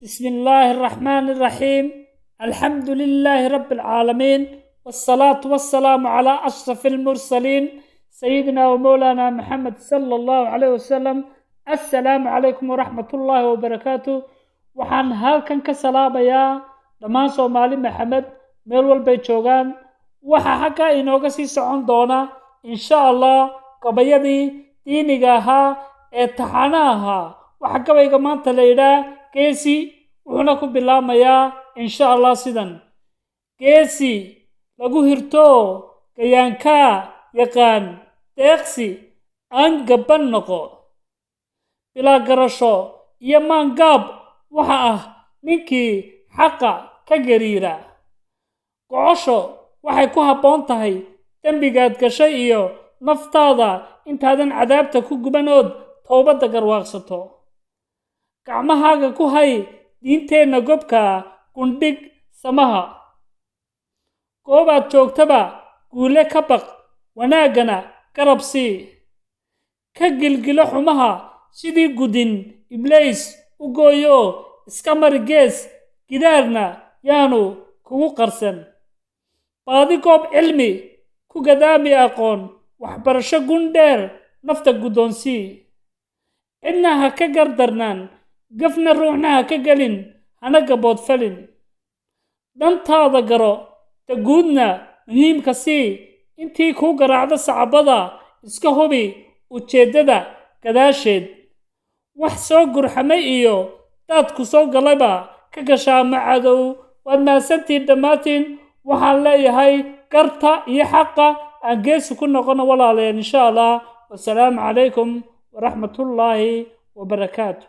بسم الله الرحمن الرحيم، الحمد لله رب العالمين، والصلاة والسلام على أشرف المرسلين، سيدنا ومولانا محمد صلى الله عليه وسلم. السلام عليكم ورحمة الله وبركاته. Waxaan halkan ka salaamayaa dhammaan Soomaali Maxamed meel walbay joogaan. Waxaa xagga inooga sii socon doona, insha Allah, gabayadii diiniga ahaa ee taxanaha ahaa. Waxaa gabayga maanta la yidhaah Geesi, wuxuuna ku bilaabmayaa, insha Allah, sidan: Geesi lagu hirto, gayaankaa yaqaan, deeqsi aan gabban noqo, bilaa garasho iyo maangaab waxa ah ninkii xaqa ka gariira. Gocosho waxay ku habboon tahay dembigaad gashay iyo naftaada intaadan cadaabta ku gubanood towbadda garwaaqsato. Gacmahaaga ku hay diinteenna gobka, gundhig samaha. Goobaad joogtaba guule ka baq, wanaaggana garab sii. Ka gilgilo xumaha sidii gudin Ibliis u gooyo, iska mari gees, gidaarna yaanu kugu qarsan. Baadi goob cilmi, ku gadaami aqoon, waxbarasho gundheer nafta guddoonsii. Cidna ha ka gardarnaan, gafna ruuxna ha ka gelin, hana gaboodfalin. Dhantaada garo, ta guudna muhiimka sii. Intii kuu garaacda sacabada, iska hubi ujeeddada gadaasheed. Wax soo gurxamay iyo daadku soo galayba ka gashaama cadow. Waad mahadsantihiin dhammaantiin. Waxaan leeyahay, garta iyo xaqa aan geesi ku noqono, walaalayaal, insha Allah. Wasalaamu calaykum waraxmatullaahi wabarakaatu.